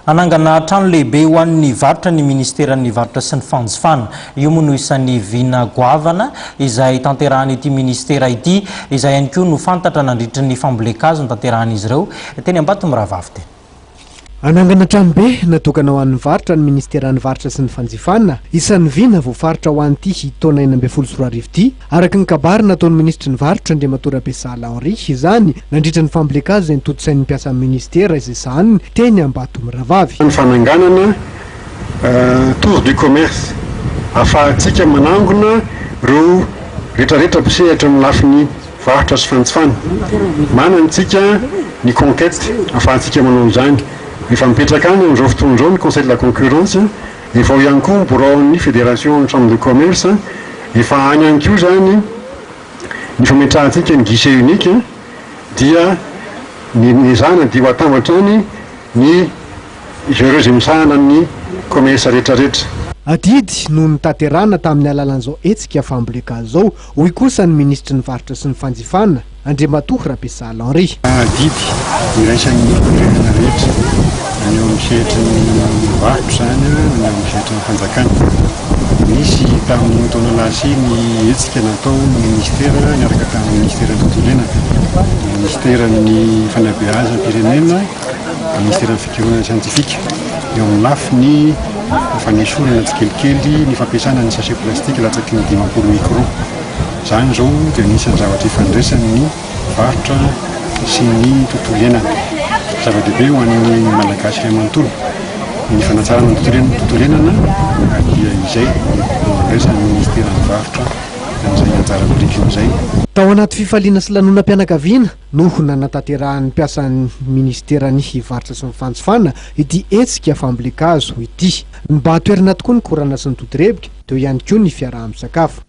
Hanangana trano lehibe ho an'ny varotra ny Ministeran'ny Varotra sy ny Fanjifana. Io moa no isan'ny vina goavana izay tanterahan'ity Ministera ity, izay ihany koa no fantatra nandritry ny fambolen-kazo notanterahan'izy ireo teny Ambatomirahavavy teny. Hanangana tranobe natokana ho an'ny varotra ny Ministeran'ny Varotra sy ny Fanjifana. Isan'ny vina voafaritra ho an'ity taona 2016 ity, araka ny kabary nataon'ny Minisitry ny Varotra, Andriamatoa Rabesahala Henri, izany nandritra ny fambolen-kazo izay notontosain'ny mpiasan'ny Ministera izay sahaniny teny Ambatomirahavavy. Ny fananganana Tour du commerce ahafahantsika manangona ireo retraretra mpisehatra amin'ny lafiny varotra sy fanjifana. Manana isika ny conquête ahafahantsika manao izany. Efa mipetraka any amin'izao fotoana izao ny Conseil de la concurrence, efa ao ihany koa ny biraon'ny Fédération ny chambre de commerce, efa any ihany koa izany ny fametrahantsika ny guichet unique dia ny nezahana dia ho atambatra any ny ireo izay misahana ny commerce retraretra. Adidy no notanterahina tamin'ny alalan'izao hetsika fambolen-kazo izao, hoy kosa ny minisitry ny varotra sy ny fanjifana, Andriamatoa Rabesahala Henri. Adidy iraisan'ny firenena rehetra, na ny eo amin'ny sehatry ny varotra izany na ny eo amin'ny sehatry ny fanjakana. Nisy tamin'iny taona lasa iny hetsika nataon'ny minisitera niaraka tamin'ny minisiteran'ny tontolo iainana, ny minisiteran'ny fanabeazam-pirenena, ny minisiteran'ny fikarohana siantifika eo amin'ny lafiny fanesorana tsikelikely ny fampiasana ny sachet plastique latsaky ny 50 micron. Izany izao dia anisan'ny zavatra ifandraisan'ny varotra sy ny tontolo iainana. Zava-dehibe ho an'ny Malagasy iray manontolo ny fanatsarana ny tontolo iainana ary dia izay no andraisan'ny Minisiteran'ny Varotra an'izay anjara birikiny izay. Tao anaty fifaliana sy lanonam-pianakaviana no nanatanterahan'ny mpiasan'ny Minisiteran'ny Varotra sy ny Fanjifana ity hetsika fambolen-kazo ity. Nibahan-toerana tokoa ny korana sy ny todirebika, teo ihany koa ny fiaraha-misakafo.